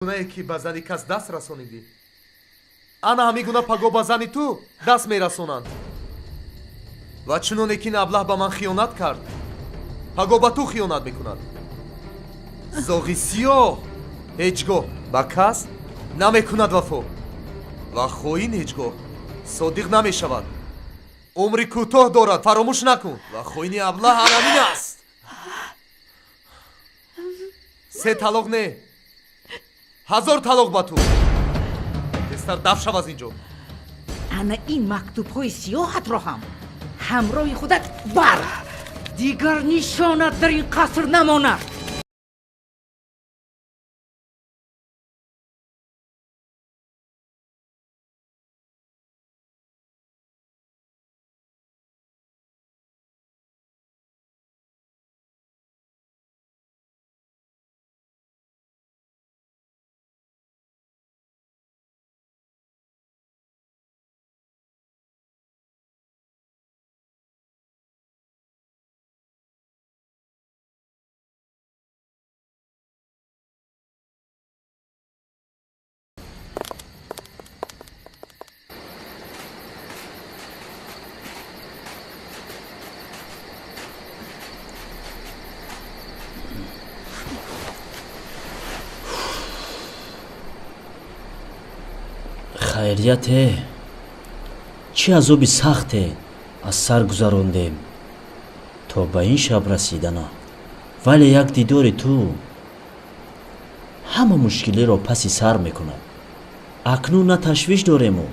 Гунае ки ба зани кас даст расонидӣ, ана ҳамин гуна паго ба зани ту даст мерасонанд. Ва чуноне ки ин аблаҳ ба ман хиёнат кард, паго ба ту хиёнат мекунад. Зоғи сиёҳ ҳеҷ гоҳ ба кас намекунад вафо, ва хоин ҳеҷ гоҳ содиқ намешавад. Умри кӯтоҳ дорад, фаромӯш накун. Ва хоини аблаҳ анамин аст. Се талоқ не, 1000 талоқ ба ту. Тезтар даф шав аз ин ҷо. Ана ин мактубҳои сиёҳатро ҳам ҳамроҳи худат бар, дигар нишонат дар ин қаср намонад. Хайрияте, чӣ азоби сахте аз сар гузарондем то ба ин шаб расидана, вале як дидори ту ҳама мушкилиро паси сар мекунад. Акнун на ташвиш дорему,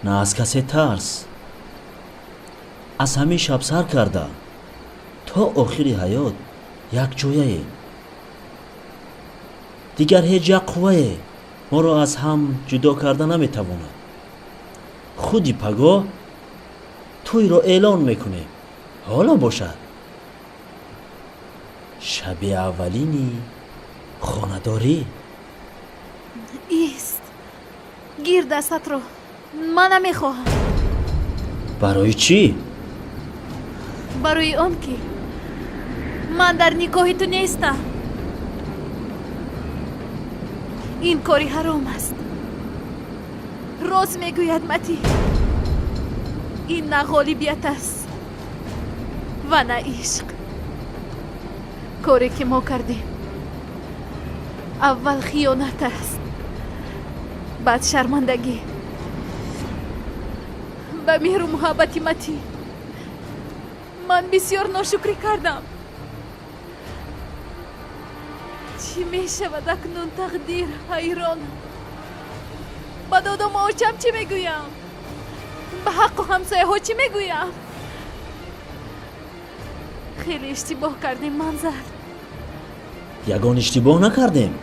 на аз касе тарс. Аз ҳамин шаб сар карда то охири ҳаёт якҷояем. Дигар ҳеҷ як қуввае моро аз ҳам ҷудо карда наметавонад. Худи пагоҳ тӯйро эълон мекунем. Ҳоло бошад шаби аввалини хонадорӣ. Ист, гир дастатро, ман намехоҳам. Барои чӣ? Барои он ки ман дар никоҳи ту нестам. Ин кори ҳаром аст. Рост мегӯяд Матӣ, ин на ғолибият аст ва на ишқ. Коре ки мо кардем, аввал хиёнат аст, баъд шармандагӣ. Ба меҳру муҳаббати Матӣ ман бисёр ношукрӣ кардам. Чӣ мешавад акнун, тақдир? Ҳайронам. Ба додому очам чӣ мегӯям? Ба ҳаққу ҳамсояҳо чӣ мегӯям? Хеле иштибоҳ кардем, Манзар. Ягон иштибоҳ накардем.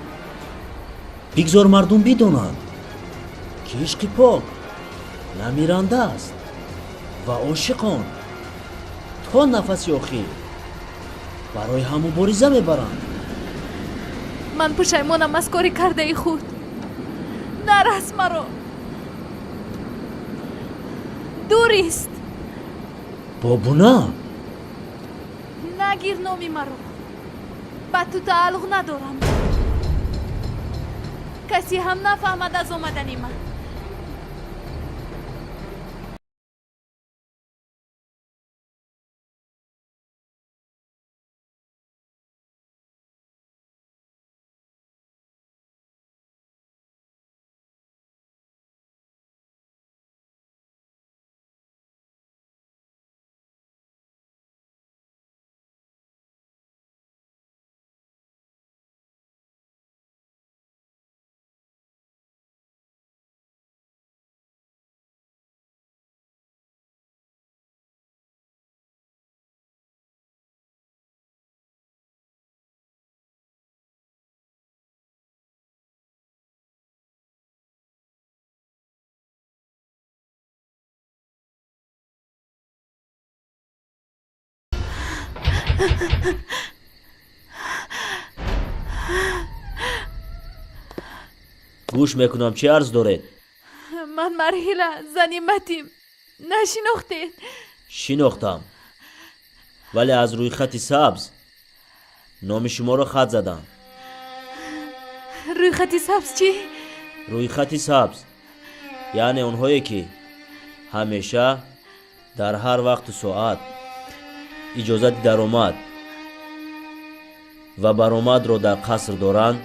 Бигзор мардум бидонанд, ки ишқи пок намиранда аст ва ошиқон то нафаси охир барои ҳам мубориза мебаранд. Ман пушаймонам аз кори кардаи худ. Нарас маро, дурист. Бобуна. Нагир номи маро, ба ту тааллуқ надорам. Касе ҳам нафаҳмад аз омадани ман. Гӯш мекунам, чӣ арз доред? Ман Марҳила, зани Матим. Нашинохтед? Шинохтам, вале аз рӯйхати сабз номи шуморо хат задам. Рӯйхати сабз чӣ? Рӯйхати сабз яъне онҳое ки ҳамеша дар ҳар вақту соат иҷозати даромад ва баромадро дар қаср доранд,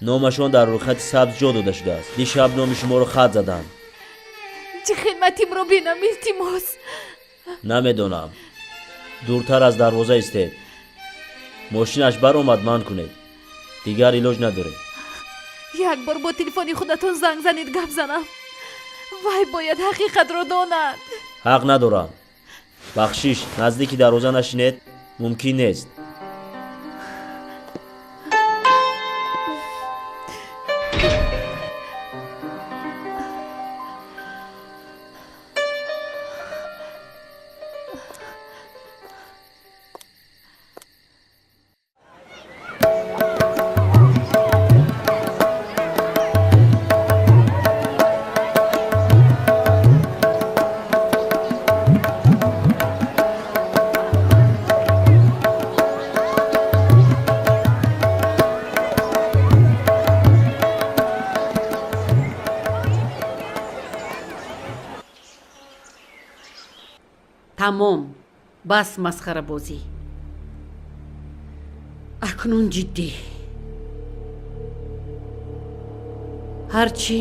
номашон дар рӯйхати сабз ҷо дода шудааст. Дишаб номи шуморо хат заданд. Чӣ хидматимро бинам, илтимос? Намедонам. Дуртар аз дарвоза истед. Мошинаш баромад, ман кунед. Дигар илоҷ надоред. Як бор бо телефони худатон занг занед, гап занам. Вай бояд ҳақиқатро донад. Ҳақ надорам. Бахшиш, наздики дарвоза нашинед, мумкин нест. Тамом, бас масхарабозӣ. Акнун ҷиддӣ. Ҳарчи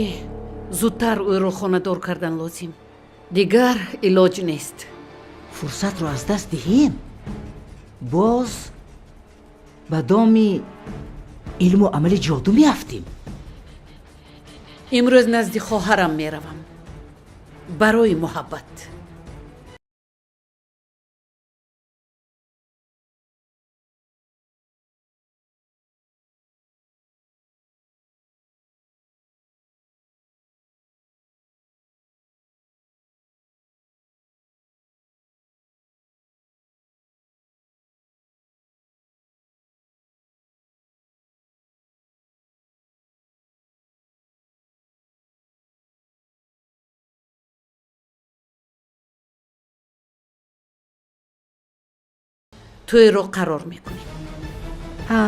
зудтар ӯро хонадор кардан лозим. Дигар илоҷ нест. Фурсатро аз даст диҳем, боз ба доми илму амали ҷоду меафтем. Имрӯз назди хоҳарам меравам барои муҳаббат. Тӯйро қарор мекунем. Ҳа,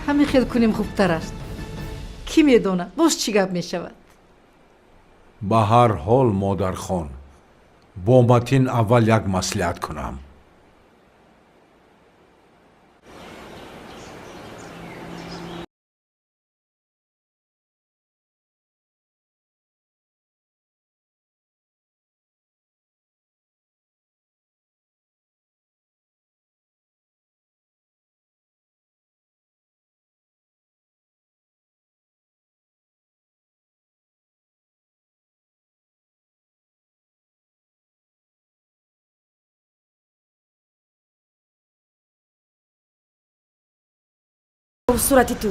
ҳамин хел кунем хубтар аст. Кӣ медонад, боз чӣ гап мешавад? Ба ҳар ҳол, модархон, бо Матин аввал як маслиҳат кунам. Сурати ту.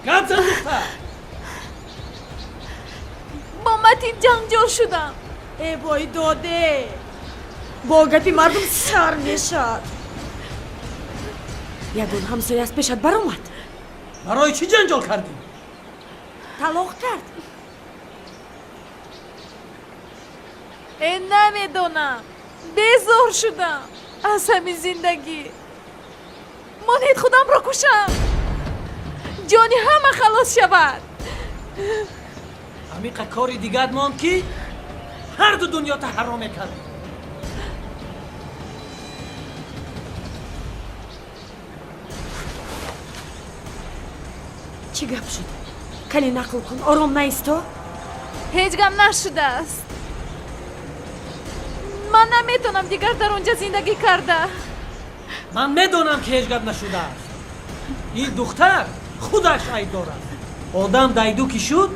Гап зан, духтар! Бо Матин ҷанҷол шудам. Э вой доде, бо гапи мардум сар мешад. Ягон ҳамсоя аз пешат баромад. Барои чӣ ҷанҷол кардӣ? Талоқ кард. Э, намедонам, безор шудам аз ҳамин зиндагӣ. Монед худамро кушам, ҷони ҳама халос шавад. Ҳамиқа кори дигар монд, ки ҳарду дунёта ҳаром мекардӣ. Чӣ гап шуд? Кале нақл кун, ором наисто. Ҳеҷ гап нашудааст. Ман наметавонам дигар дар он ҷа зиндагӣ карда. Ман медонам, ки ҳеҷ гап нашудааст. Ин духтар худаш айбдор аст. Одам дайду ки шуд,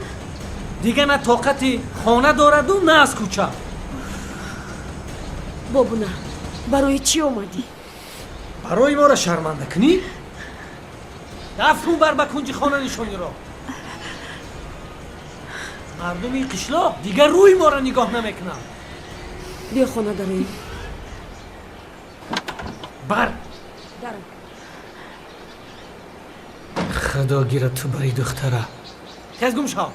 дига на тоқати хона дораду, на аз кӯча. Бобуна, барои чӣ омадӣ? Барои моро шарманда кунӣ? Дафт кун, бар ба кунҷи хона нишониро. Мардуми қишлоқ дигар рӯи моро нигоҳ намекунанд. Биё, хона дароем. Бар. Даром. Худо гирад ту бари духтара. Тез гум шав.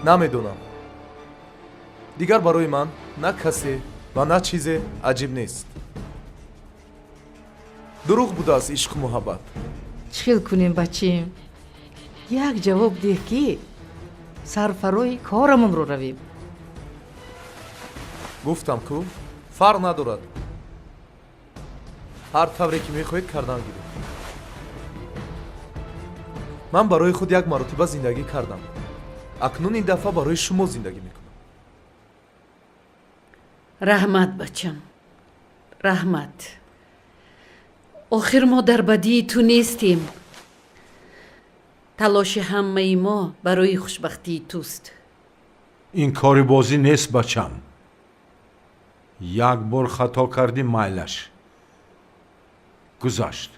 Намедонам, дигар барои ман на касе ва на чизе аҷиб нест. Дурӯғ будааст ишқу муҳаббат. Чӣ хел кунем, бачим? Як ҷавоб деҳ, ки сарфарои корамонро равем. Гуфтам ку, фарқ надорад, ҳар тавре ки мехоҳед кардан гиред. Ман барои худ як маротиба зиндагӣ кардам, акнун ин дафъа барои шумо зиндагӣ мекунам. Раҳмат, бачам, раҳмат. Охир мо дар бадии ту нестем. Талоши ҳамаи мо барои хушбахтии туст. Ин кори бозӣ нест, бачам. Як бор хато кардӣ, майлаш, гузашт.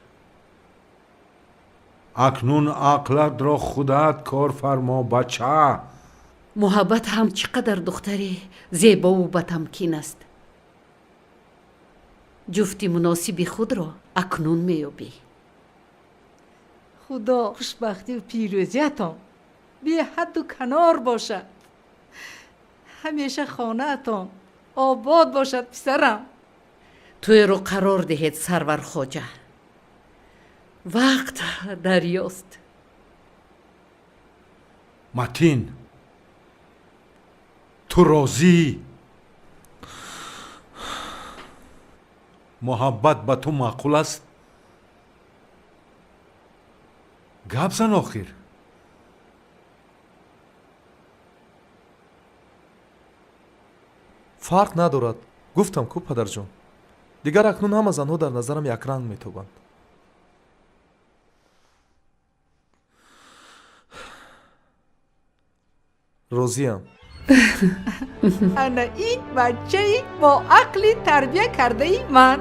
Акнун ақлатро худат кор фармо, бача. Муҳаббат ҳам чӣ қадар духтари зебову батамкин аст. Ҷуфти муносиби худро акнун меёбӣ. Худо хушбахтию пирӯзиятон беҳадду канор бошад. Ҳамеша хонаатон обод бошад, писарам. Тӯйро қарор диҳед, Сарвар хоҷа. Вақт дарёст. Матин, ту розӣ? Муҳаббат ба ту маъқул аст? Гап зан охир. Фарқ надорад, гуфтам ку, падарҷон, дигар акнун ҳама занҳо дар назарам якранг метобанд. Розиям. Ана ин бачаи бо ақли тарбия кардаи ман.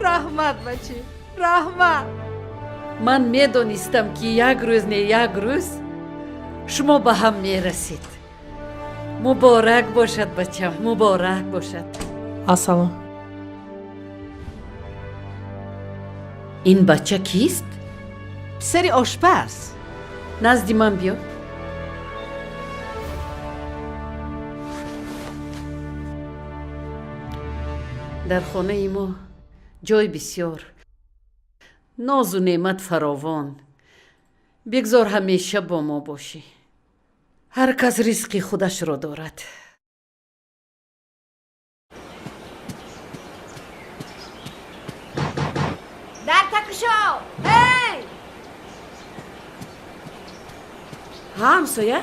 Раҳмат, бачи, раҳмат. Ман медонистам, ки як рӯз не як рӯз шумо ба ҳам мерасед. Муборак бошад, бачам, муборак бошад. Ассалом. Ин бача кист? Писари ошпаз. Назди ман биё. Дар хонаи мо ҷой бисёр, нозу неъмат фаровон. Бигзор ҳамеша бо мо бошӣ. Ҳар кас ризқи худашро дорад. Дарта кушо, эй! Ҳа, ҳамсоя.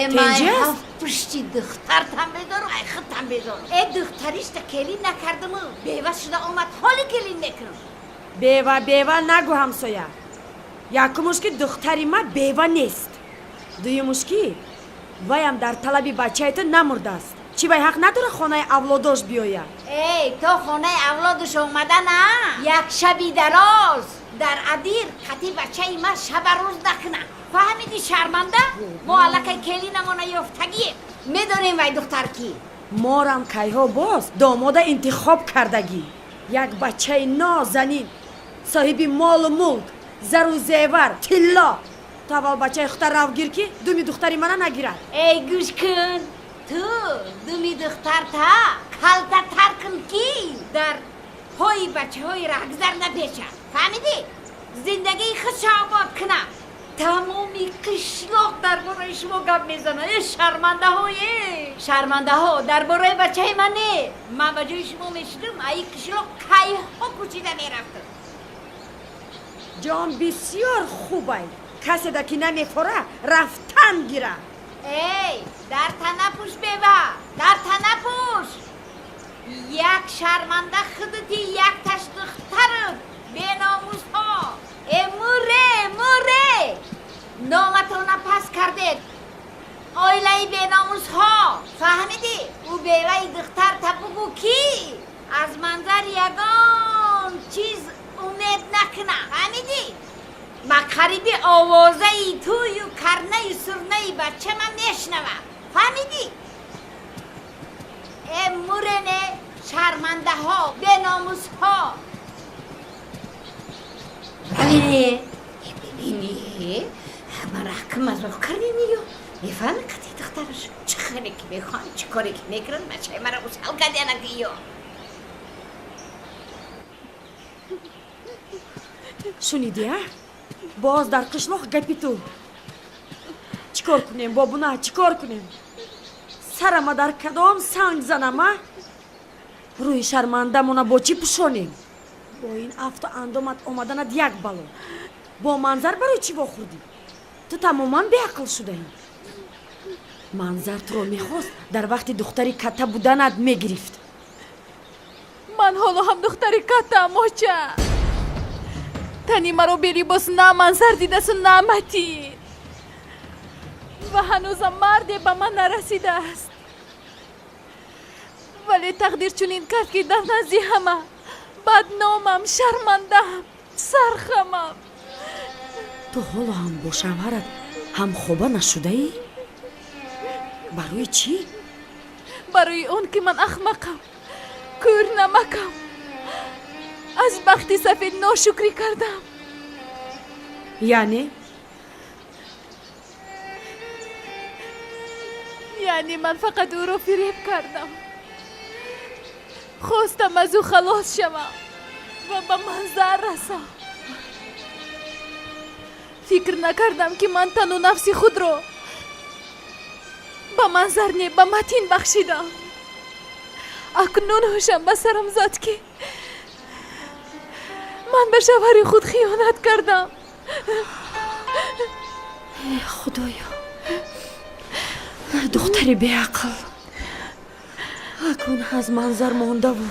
Э, ман пушти духтартам безору, ай худтам безору. Э, духтаришта келин накардаму бева шуда омад, ҳоли келин мекунам. Бева, бева нагӯ, ҳамсоя. Якумуш, ки духтари ма бева нест. Дуюмуш, ки ваям дар талаби бачаи ту намурдааст. Чӣ, вай ҳақ надора хонаи авлодош биёяд? Эй, то хонаи авлодуш омадана як шаби дароз дар адир қати бачаи ма шаба рӯз накуна. Фаҳмиди, шарманда? Мо аллакай келинамона ёфтагием, медонем вай духтар кӣ. Морам кайҳо боз домода интихоб кардагӣ. Як бачаи нозанин, соҳиби молу мулк, зару зевар, тилло. Ту аввал бачаи худта равгир, ки думи духтари мана нагирад. Эй, гӯш кун, ту думи духтарта калтатар кун, ки дар пои бачаҳои раҳгузар напешад. Фаҳмидӣ? Зиндагии худша обод куна. Тамоми қишлоқ дар бораи шумо гап мезанад. Э, шармандаҳое, шармандаҳо! Дар бораи бачаи ман не. Ман ба ҷои шумо мешудам, аи қишлоқ кайҳо кӯчида мерафтам. Ҷон бисёр хубай. Каседа ки намефора, рафтан гира. Эй, дар танапӯш, бева, дар танапӯш. Як шарманда худати, якташ духтарут, беномусҳо. Э, муре, муре, номатона пас кардед, оилаи беномусҳо. Фаҳмидӣ? Ӯ беваи духтарта бугӯ, ки аз манзар ягон чиз умед накуна. Фаҳмидӣ? Ма қариби овозаи тӯю карнаю сурнаи бачама мешнавам. Фаҳмидӣ? Э, мурене, шармандаҳо, беномусҳо! Бибине, бибине, мара ки мазоқ кардем. Ё мефаҳми, қати духтар Духтараш чӣ хеле ки мехоҳанд, чӣ коре ки мекунанд, бачаи маро усал кардяна гиё. Шунидӣ, а? Боз дар қишлоқ гапи ту. Чӣ кор кунем, бобуна, чӣ кор кунем? Сарама дар кадом санг занам, а? Рӯи шармандамона бо чӣ пӯшонем? Бо ин афту андомат омаданат як бало. Бо Манзар барои чӣ вохӯрдӣ? Ту тамоман беақл шудаӣ. Манзар туро мехост, дар вақти духтари катта буданат мегирифт. Ман ҳоло ҳам духтари каттаам, оча. Тани маро белибос на Манзар дидасту, на Матин, ва ҳанӯзам марде ба ман нарасидааст. Вале тақдир чунин кард, ки дар назди ҳама бадномам, шармандаам, сархамам. Ту ҳоло ҳам бо шавҳарат ҳамхоба нашудаӣ? Барои чӣ? Барои он ки ман ахмақам, кӯрнамакам, аз бахти сафед ношукрӣ кардам. Яъне? Яъне ман фақат ӯро фиреб кардам, хостам аз ӯ халос шавам ва ба Манзар расам. Фикр накардам, ки ман тану нафси худро ба Манзар не, ба Матин бахшидам. Акнун ҳушам ба сарам зад, ки ман ба шавҳари худ хиёнат кардам. Худоё, духтари беақл! Акун аз Манзар мондаву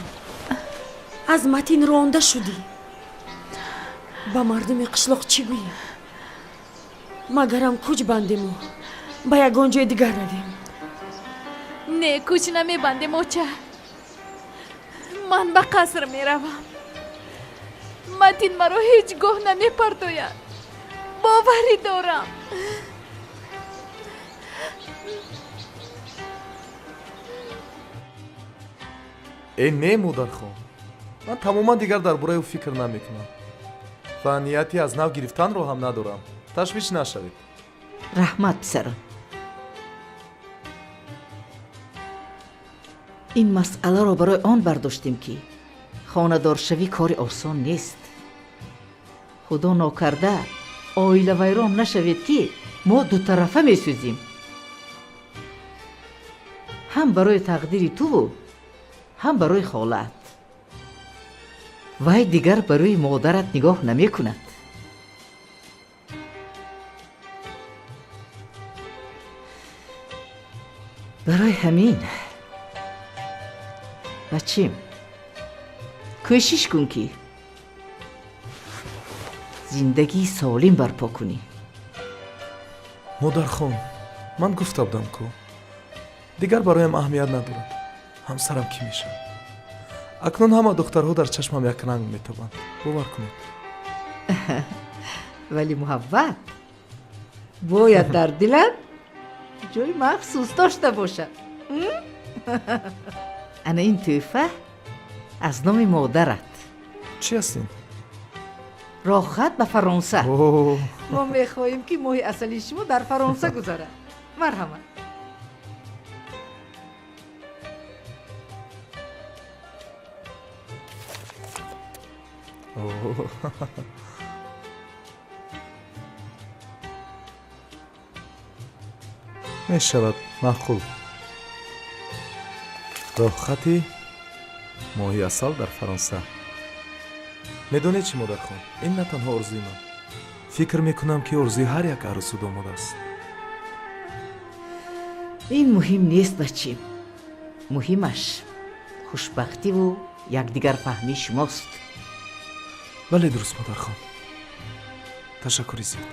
аз Матин ронда шудӣ. Ба мардуми қишлоқ чӣ гӯем? Магарам кӯч бандему ба ягон ҷои дигар равем? Не, кӯч намебандем, оча. Ман ба қаср меравам. Матин маро ҳеҷ гоҳ намепартояд, боварӣ дорам. Э, не, модархон, ман тамоман дигар дар бораи ӯ фикр намекунам ва нияти аз нав гирифтанро ҳам надорам. Ташвиш нашавед. Раҳмат, писарам. Ин масъаларо барои он бардоштем, ки хонадоршавӣ кори осон нест. Худо нокарда, оилавайрон нашавед, ки мо дутарафа месӯзем, ҳам барои тақдири туву ҳам барои холаат. Вай дигар барои модарат нигоҳ намекунад. Барои ҳамин, бачим, кӯшиш кун, ки зиндагии солим барпо кунӣ. Модархон, ман гуфта будам ку, дигар бароям аҳамият надорад, ҳамсарам кӣ мешавад. Акнун ҳама духтарҳо дар чашмам якранг метобанд, бовар кунед. Вале муҳаббат бояд дар дилат ҷои махсус дошта бошад. Ана ин тӯҳфа аз номи модарат. Чӣ аст ин? Роҳхат ба Фаронса. Мо мехоҳем, ки моҳи асали шумо дар Фаронса гузарад. Марҳамат. О. Мешавад, маъқул. Роҳхати моҳи асал дар Фаронса. Медонед чӣ, модархон, ин на танҳо орзуи ман, фикр мекунам, ки орзуи ҳар як арӯсу домод аст. Ин муҳим нест, бачим. Муҳимаш хушбахтиву якдигарфаҳмии шумост. Бале, дуруст, модархон. Ташаккури зиёд.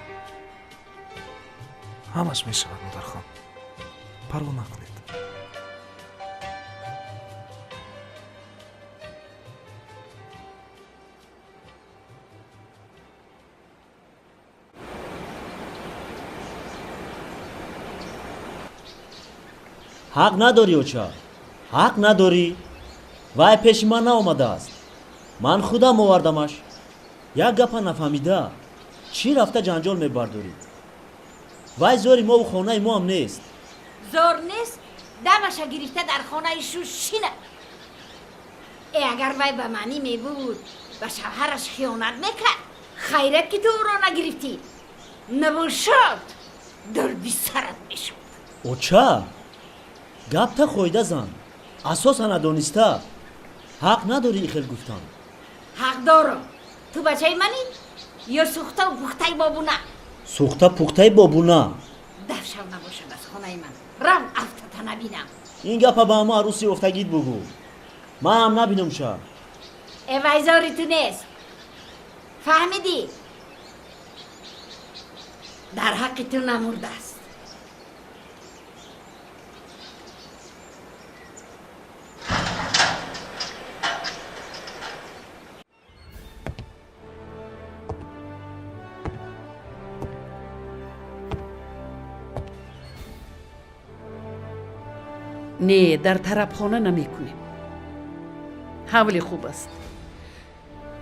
Ҳамаш мешавад, модархон, парво накунед. Ҳақ надорӣ, оча, ҳақ надорӣ. Вай пеши ман наомадааст, ман худам овардамаш. Як гапа нафаҳмида чӣ рафта ҷанҷол мебардорӣ? Вай зори мову хонаи моам нест. Зор нест, дамаша гирифта дар хонаи шуш шина. Э, агар вай ба маънӣ мебуд, ба шавҳараш хиёнат мекард. Хайрат, ки ту ӯро нагирифтӣ. Набошад, дарди сарат мешуд. Оча, гапта хойда зан, асоса надониста ҳақ надорӣ ихел гуфтан. Ҳақ дорам. Ту бачаи манӣ ё сӯхтаву пухтаи бобуна? Сӯхта пухтаи бобуна. Дафшав, набошад, аз хонаи ман рав, афтата набинам. Ин гапа ба ҳама арӯси ёфтагит бугӯ, манам набинам ша. Э, вайзори ту нест, фаҳмидӣ? Дар ҳаққи ту намурдааст. Не, дар тарабхона намекунем. Ҳавлӣ хуб аст.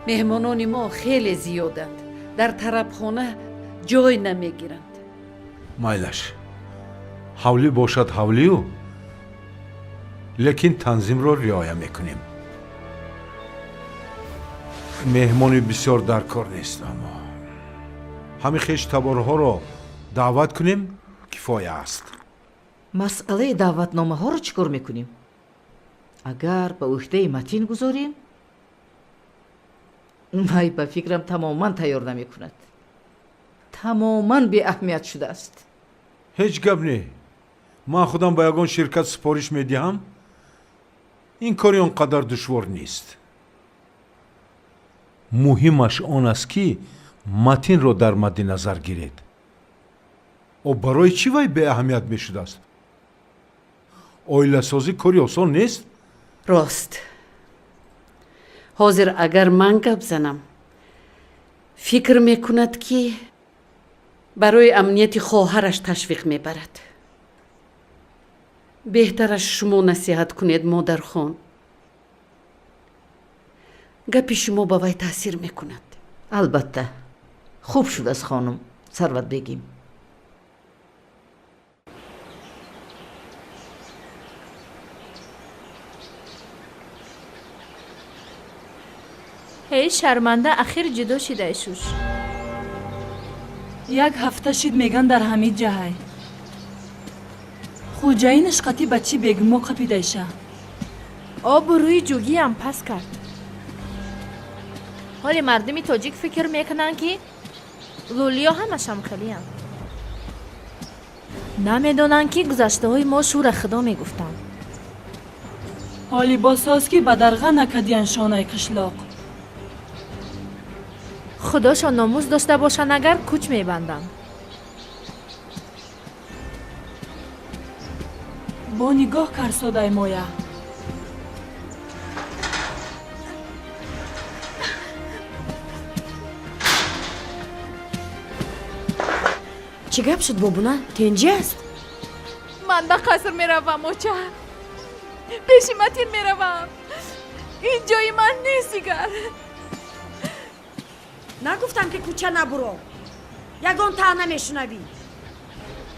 Меҳмонони мо хеле зиёданд, дар тарабхона ҷой намегиранд. Майлаш, ҳавлӣ бошад ҳавлию, лекин танзимро риоя мекунем. Меҳмони бисёр дар кор нест, аммо ҳамин хеш таборҳоро даъват кунем, кифоя аст. Масъалаи даъватномаҳоро чӣ кор мекунем? Агар ба ӯҳдаи Матин гузорем, вай, ба фикрам, тамоман тайёр намекунад, тамоман беаҳамият шудааст. Ҳеҷ гап не, ман худам ба ягон ширкат супориш медиҳам. Ин кори он қадар душвор нест. Муҳимаш он аст, ки Матинро дар мадди назар гиред. О, барои чӣ вай беаҳамият мешудааст? Оиласозӣ кори осон нест. Рост, ҳозир агар ман гап занам, фикр мекунад, ки барои амнияти хоҳараш ташвиқ мебарад. Беҳтараш шумо насиҳат кунед, модархон. Гапи шумо ба вай таъсир мекунад. Албатта, хуб шудааст, хонум Сарватбегим. Ҳей, шарманда, ахир ҷудо шидай шуш. Як ҳафта шид, меган, дар ҳамид ҷаҳай хуҷаинаш қати бачи бегумо қапидайша. Обу рӯи ҷугиам пас кард. Ҳоле мардуми тоҷик фикр мекунанд, ки лӯлиё ҳамашам хелиянд. Намедонанд, ки гузаштаҳои мо шӯра худо мегуфтанд. Ҳоли босоз, ки ба дарға накадиян шонаи қишлоқ. Худошон номус дошта бошанд, агар кӯч мебанданд. Бо нигоҳ карсодай моя. Чӣ гап шуд, бобуна? Тенҷӣ аст? Ман ба қаср меравам, оча, пеши Матин меравам. Ин ҷои ман нест дигар. Нагуфтам, ки кӯча набуро? Ягон таъна мешунавӣ.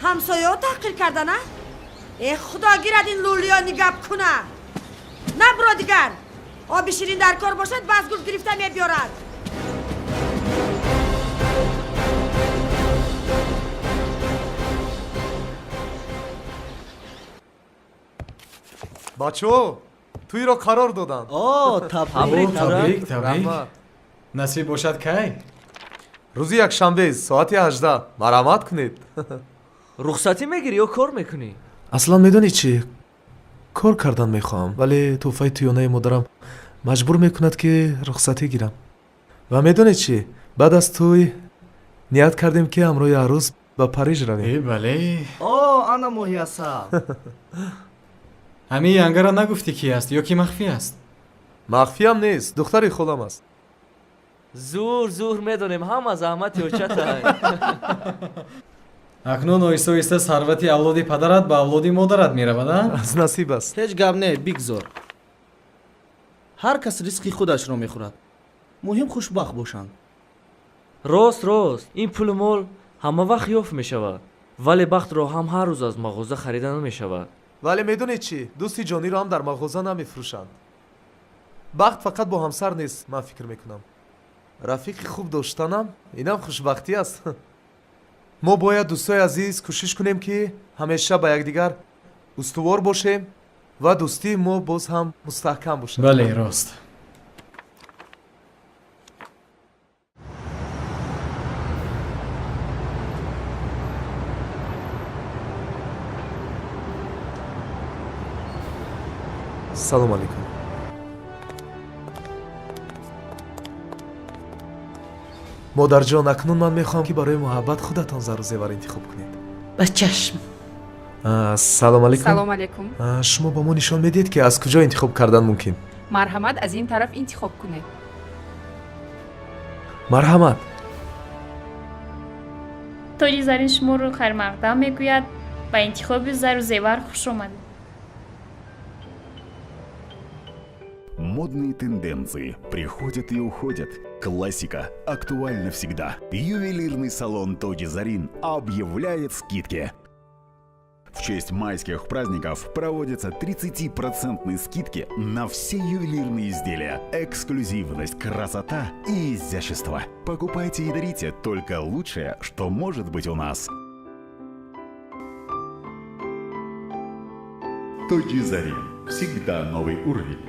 Ҳамсояҳо таҳқир кардана. Э, худо гирад ин лӯлиёни гап куна. Набуро дигар. Оби ширин дар кор бошад, баъз гул гирифта мебиёрад. Бачаҳо, тӯйро қарор доданд. О, табрик! Табрик, табрик! Раҳмат. Насиб бошад. Кай? Рӯзи якшанбе, соати 18. Марҳамат кунед. Рухсатӣ мегирӣ ё кор мекунӣ? Аслан, медонӣ чӣ, кор кардан мехоҳам, вале тӯҳфаи тӯёнаи модарам маҷбур мекунад, ки рухсатӣ гирам. Ва медонед чӣ, баъд аз тӯй ният кардем, ки ҳамроҳи арӯс ба Париж равем. Э, бале. О, ана моҳи асал. Ҳамин янгара нагуфтӣ, ки аст ё ки махфӣ аст? Махфиам нест, духтари холам аст. Зур зур медонем, ҳама заҳмати очатай. Акнун оҳиста оҳиста сарвати авлоди падарат ба авлоди модарат меравад, а? Аз насиб аст. Ҳеҷ гап не, бигзор. Ҳар кас ризқи худашро мехӯрад, муҳим хушбахт бошанд. Рост, рост, ин пулу мол ҳама вақт ёфт мешавад. Вале бахтро ҳам ҳар рӯз аз мағоза харида намешавад. Вале медонед чӣ, дӯсти ҷониро ҳам дар мағоза намефурӯшанд. Бахт фақат бо ҳамсар нест, ман фикр мекунам. Рафиқи хуб доштанам инам хушбахтӣ аст. Мо бояд, дӯстои азиз, кӯшиш кунем, ки ҳамеша ба якдигар устувор бошем ва дӯстии мо боз ҳам мустаҳкам бошад. Бале, рост. Салом алейкум. Модарҷон, акнун ман мехоҳам, ки барои муҳаббат худатон зару зевар интихоб кунед. Ба чашм. Салом алейкум. Салом алейкум. Шумо ба мо нишон медиҳед, ки аз куҷо интихоб кардан мумкин? Марҳамат, аз ин тараф интихоб кунед. Марҳамат. Тоҷи Зарин шуморо хайрмақдам мегӯяд. Ба интихоби зару зевар хуш омадед. Модные тенденции приходят и уходят. Классика актуальна всегда. Ювелирный салон Тоджи Зарин объявляет скидки. В честь майских праздников проводятся 30% скидки на все ювелирные изделия. Эксклюзивность, красота и изящество. Покупайте и дарите только лучшее, что может быть у нас. Тоджи Зарин. Всегда новый уровень.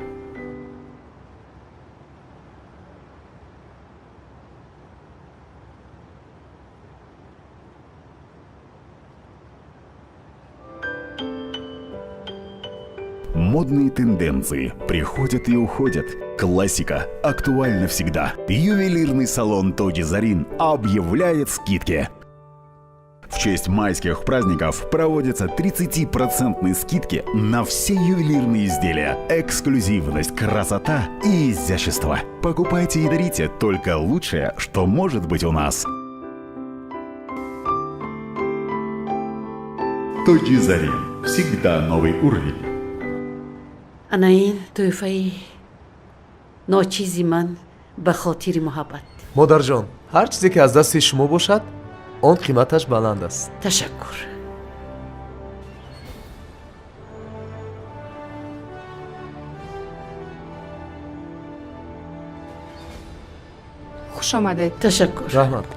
Модные тенденции приходят и уходят. Классика актуальна всегда. Ювелирный салон Тоджи Зарин объявляет скидки. В честь майских праздников проводятся 30% скидки на все ювелирные изделия. Эксклюзивность, красота и изящество. Покупайте и дарите только лучшее, что может быть у нас. Тоджи Зарин. Всегда новый уровень. Ана ин тӯҳфаи ночизи ман ба хотири муҳаббат. Модарҷон, ҳар чизе ки аз дасти шумо бошад, он қиматаш баланд аст. Ташаккур. Хуш омадед. Ташаккур. Раҳмат.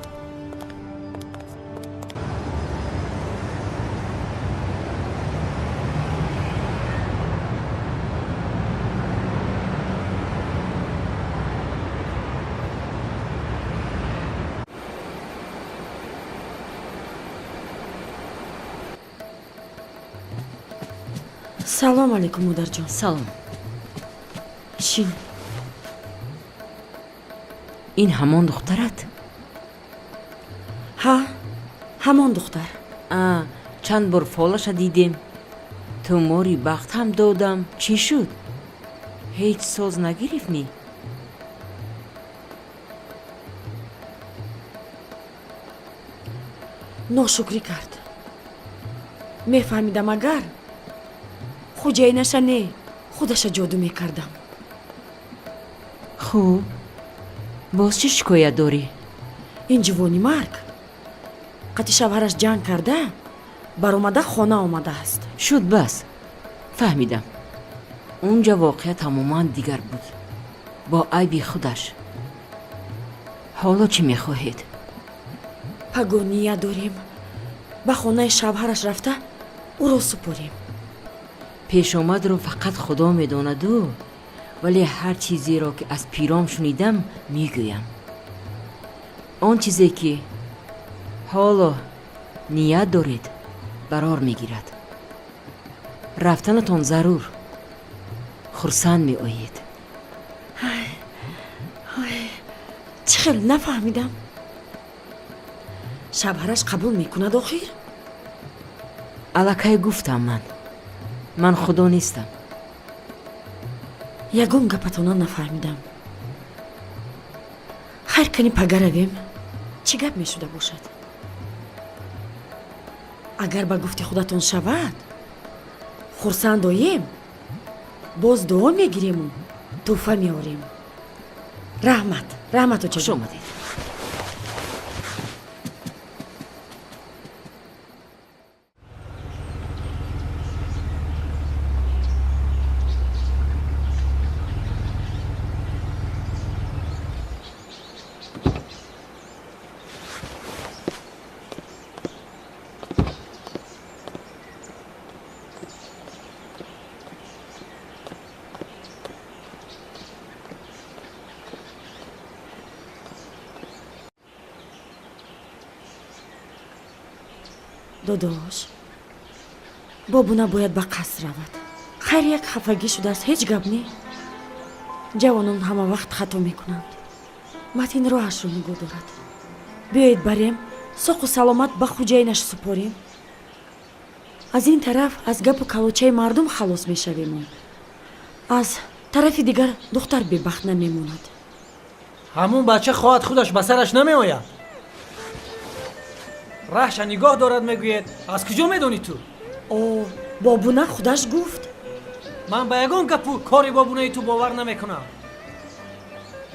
Салом алейкум, модарҷон. Салом. Шин. Ин ҳамон духтарат? Ҳа, ҳамон духтар. А чанд бор фолаша дидем, тумори бахт ҳам додам. Чӣ шуд, ҳеҷ соз нагирифт ми? Ношукрӣ кард. Мефаҳмидам, агар хуҷаинаша не, худаша ҷоду мекардам. Хуб, боз чӣ шикоят дорӣ? Ин ҷувони марг қати шавҳараш ҷанг карда, баромада хона омадааст. Шуд, бас, фаҳмидам. Унҷа воқеа тамоман дигар буд, бо айби худаш. Ҳоло чӣ мехоҳед? Паго ният дорем ба хонаи шавҳараш рафта, ӯро супорем. Пешомадро фақат Худо медонаду, вале ҳар чизеро ки аз пиром шунидам, мегӯям. Он чизе ки ҳоло ният доред, барор мегирад. Рафтанатон зарур, хурсанд меоед. Чӣ хел, нафаҳмидам. Шавҳараш қабул мекунад охир? Аллакай гуфтам, ман Худо нестам. Ягон гапатона нафаҳмидам. Хайр, кани пага равем, чӣ гап мешуда бошад. Агар ба гуфти худатон шавад, хурсанд оем, боз дуо мегирему тӯҳфа меорем. Раҳмат, раҳмат. Хуш омадед. Додош, Бобуна бояд ба қаср равад. Хайр, як хафагӣ шудааст, ҳеҷ гап не. Ҷавонон ҳама вақт хато мекунанд. Матин роҳашро нигоҳ дорад. Биёед барем, соқу саломат ба хуҷаинаш супорем. Аз ин тараф аз гапу калочаи мардум халос мешавему, аз тарафи дигар духтар бебахт намемонад. Ҳамун бача хоҳад, худаш ба сараш намеояд. Раҳша нигоҳ дорад мегӯед, аз куҷо медонӣ ту? О, Бобуна худаш гуфт. Ман ба ягон гапу кори Бобунаи ту бовар намекунам.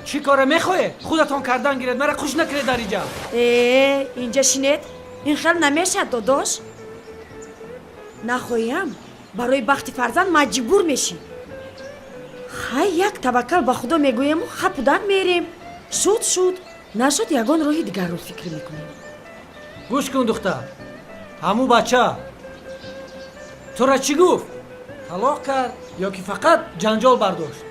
Чӣ коре мехоҳед, худатон кардан гиред, мара хуш накунед дар иҷа. Э, инҷа шинед, ин хел намешад, додош. Нахоҳиам, барои бахти фарзанд маҷбур мешӣ. Хай, як таваккал ба Худо мегӯему хапудан мерем. Шуд, шуд, нашуд, ягон роҳи дигарро фикр мекунем. Гӯш кун, духтар, ҳамун бача тура чӣ гуфт? Талоқ кард ё ки фақат ҷанҷол бардошт?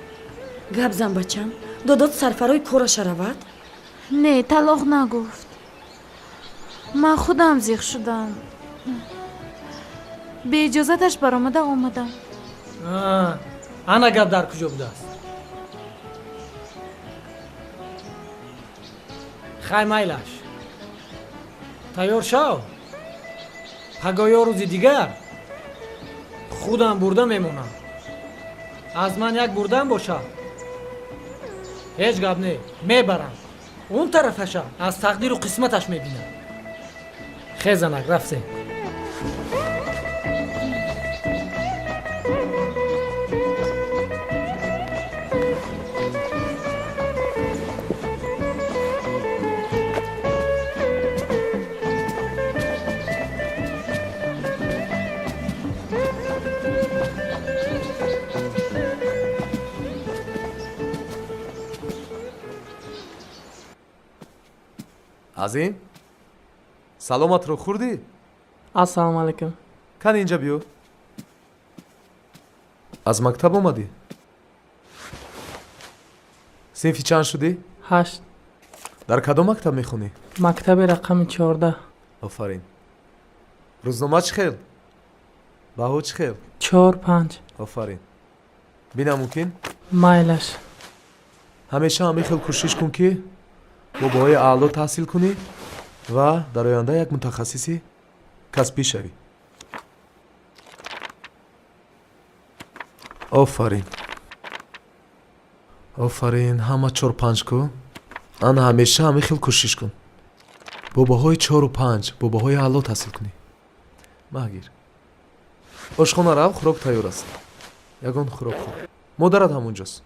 Гап зан, бачам, додот сарфарои кораша равад. Не, талоқ нагуфт. Ман худам зиқ шудам, беиҷозаташ баромада омадам. Ана гап дар куҷо будааст. Хай, майлаш, тайёр шав, пагоҳ ё рӯзи дигар худам бурда мемонам. Аз ман як бурдан бошад, ҳеҷ гап не, мебарам. Он тарафаша аз тақдиру қисматаш мебинам. Хезанак, рафтем. Азим, саломатро хӯрдӣ? Ассалому алайкум. Кани, инҷа биё. Аз мактаб омадӣ? Синфи чанд шудӣ? Ҳашт. Дар кадом мактаб мехонӣ? Мактаби рақами 14. Офарин. Рӯзнома чӣ хел? Баҳо чӣ хел? Чор, панҷ. Офарин. Бина, мумкин? Майлаш. Ҳамеша ҳамин хел кӯшиш кун, ки бо баҳои аъло таҳсил кунӣ ва дар оянда як мутахассиси касбӣ шавӣ. Офарин, офарин, ҳама чор панҷ ку. Ана, ҳамеша ҳамин хел кӯшиш кун, бо баҳои чору панҷ, бо баҳои аъло таҳсил кунӣ. Маҳгир, ошхона рав, хӯрок тайёр аст, ягон хӯрок хӯр. Модарат ҳамонҷост.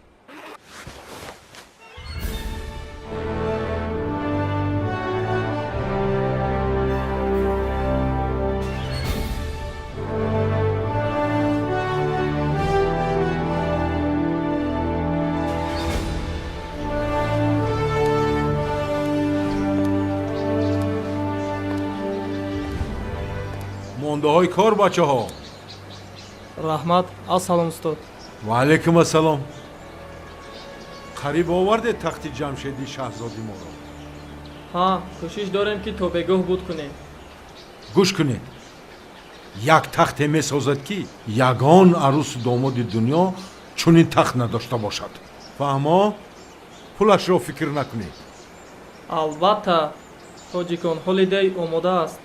Мондаҳои кор, бачаҳо. Раҳмат, ассалом, устод. Ва алайкум ассалом. Қариб овардед тахти Ҷамшеди шаҳзоди моро? Ҳа, кӯшиш дорем, ки то бегоҳ буд кунем. Гӯш кунед, як тахте месозад, ки ягон арӯсу домоди дунё чунин тахт надошта бошад. Фаҳмо? Пулашро фикр накунед. Албатта, Тоҷикон Холидей омода аст.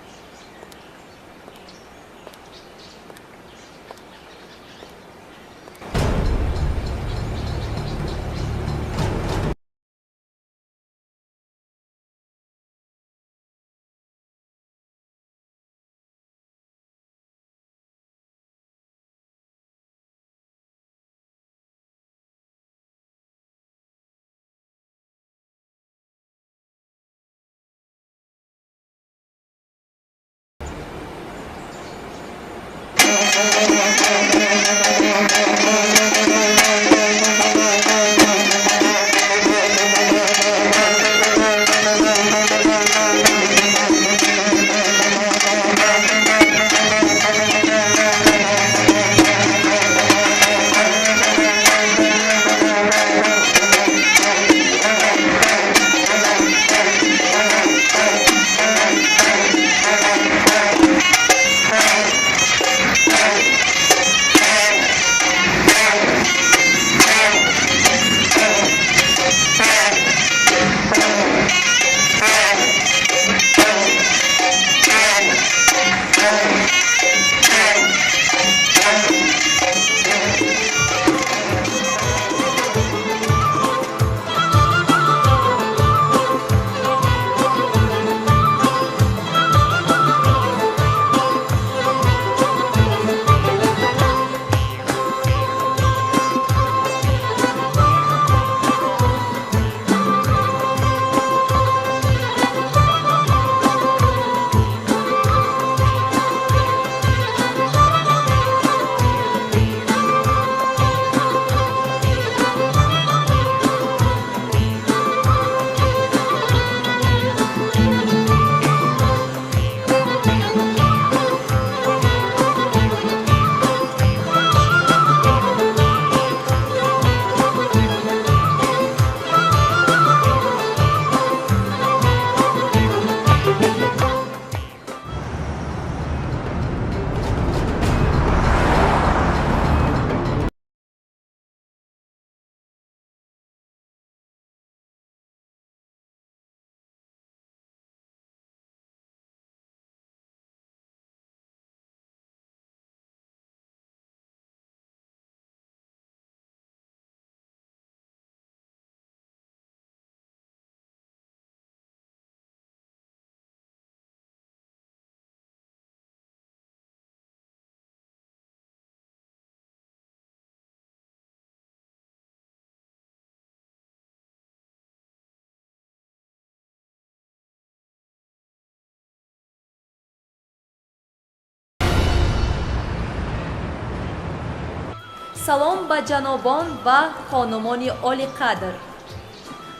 Салом ба ҷанобон ва хонумони олиқадр.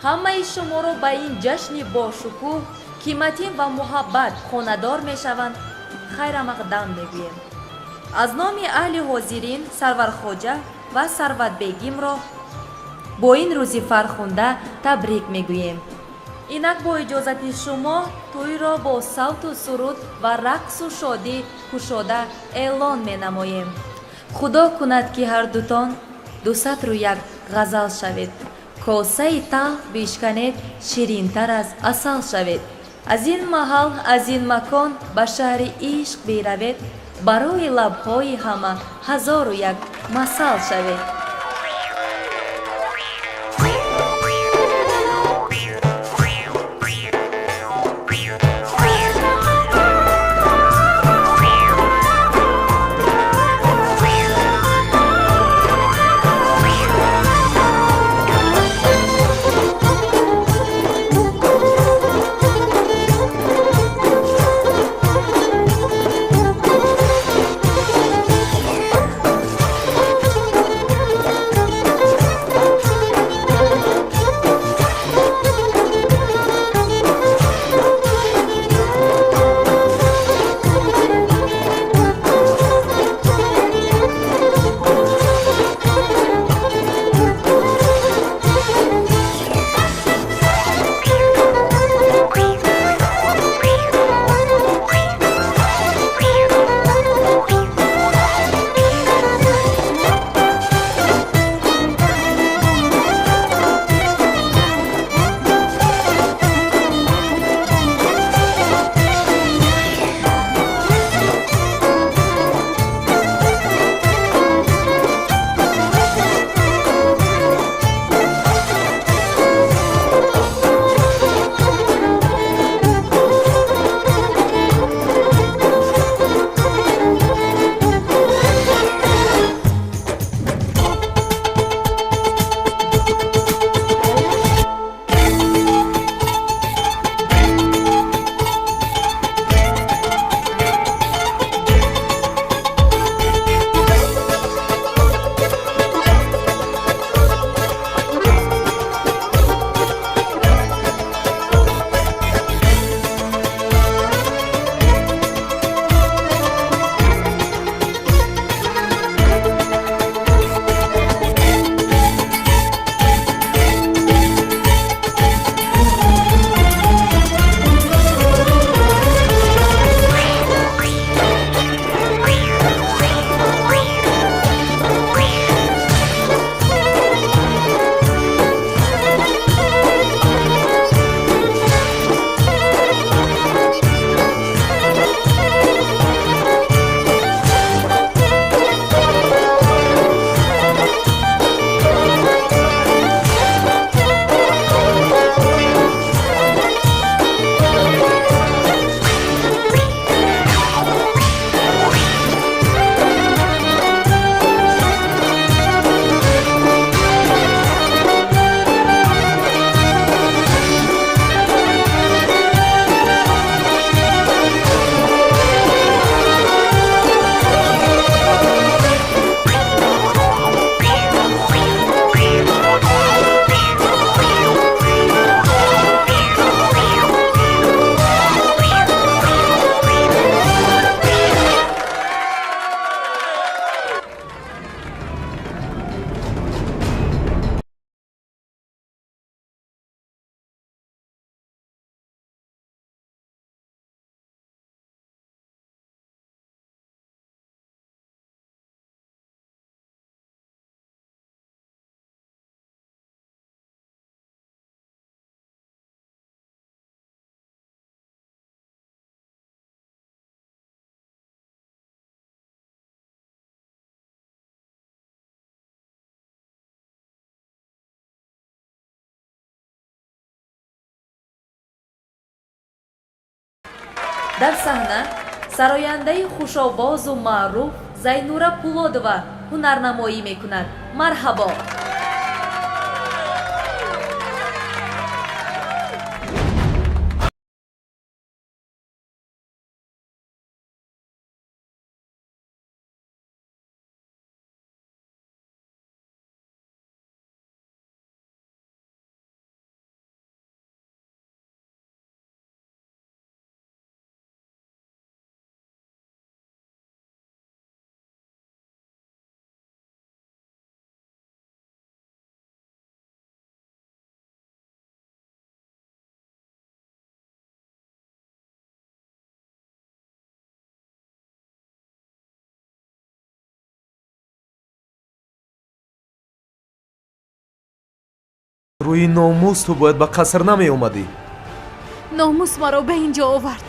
Ҳамаи шуморо ба ин ҷашни бошукӯҳ, ки Матин ва Муҳаббат хонадор мешаванд, хайрамақдам мегӯем. Аз номи аҳли ҳозирин Сарвархоҷа ва Сарватбегимро бо ин рӯзи фархунда табрик мегӯем. Инак, бо иҷозати шумо, тӯйро бо савту суруд ва рақсу шодӣ кушода эълон менамоем. Худо кунад, ки ҳардутон дусатру як ғазал шавед, косаи талх бишканед, ширинтар аз асал шавед. Аз ин маҳал, аз ин макон ба шаҳри ишқ биравед, барои лабҳои ҳама ҳазору як масал шавед. Дар саҳна сарояндаи хушовозу маъруф Зайнура Пулодова ҳунарнамоӣ мекунад. Марҳабо! Барои номус ту бояд ба қаср намеомадӣ. Номус маро ба ин ҷо овард.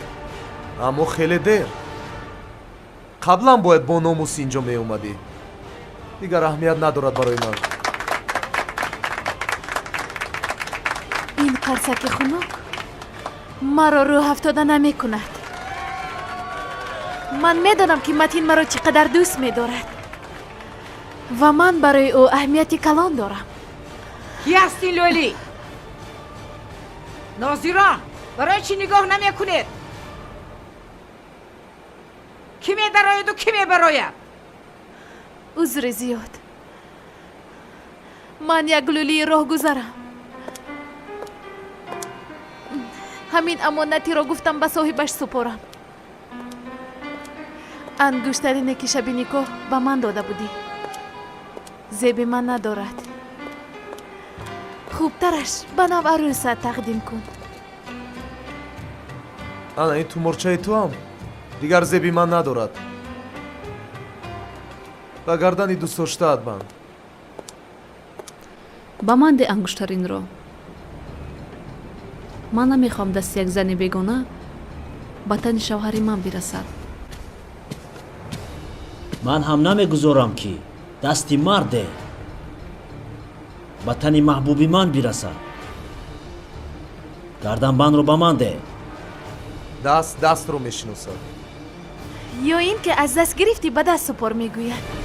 Аммо хеле дер. Қаблан бояд бо номус ин ҷо меомадӣ. Дигар аҳамият надорад барои ман. Ин қарсаки хунук маро рӯҳафтода намекунад. Ман медонам, ки Матин маро чӣ қадар дӯст медорад ва ман барои ӯ аҳамияти калон дорам. Кӣ ҳастӣ, лӯлӣ? Нозирон, барои чӣ нигоҳ намекунед, кӣ медарояду кӣ мебарояд? Узри зиёд, ман як лӯлии роҳгузарам. Ҳамин амонатиро гуфтам ба соҳибаш супорам. Ангуштарине, ки шаби никоҳ ба ман дода будӣ, зеби ман надорад. Хубтараш ба нав арӯсат тақдим кун. Ана ин туморчаи туам дигар зеби ман надорад. Ба гардани дӯстдоштаат банд. Ба ман де ангуштаринро. Ман намехоҳам дасти як зани бегона ба тани шавҳари ман бирасад. Ман ҳам намегузорам, ки дасти марде ба тани маҳбуби ман бирасад. Гарданбандро ба ман де. Даст дастро мешиносад. Ё ин ки аз даст гирифтӣ, ба даст супор, мегӯяд.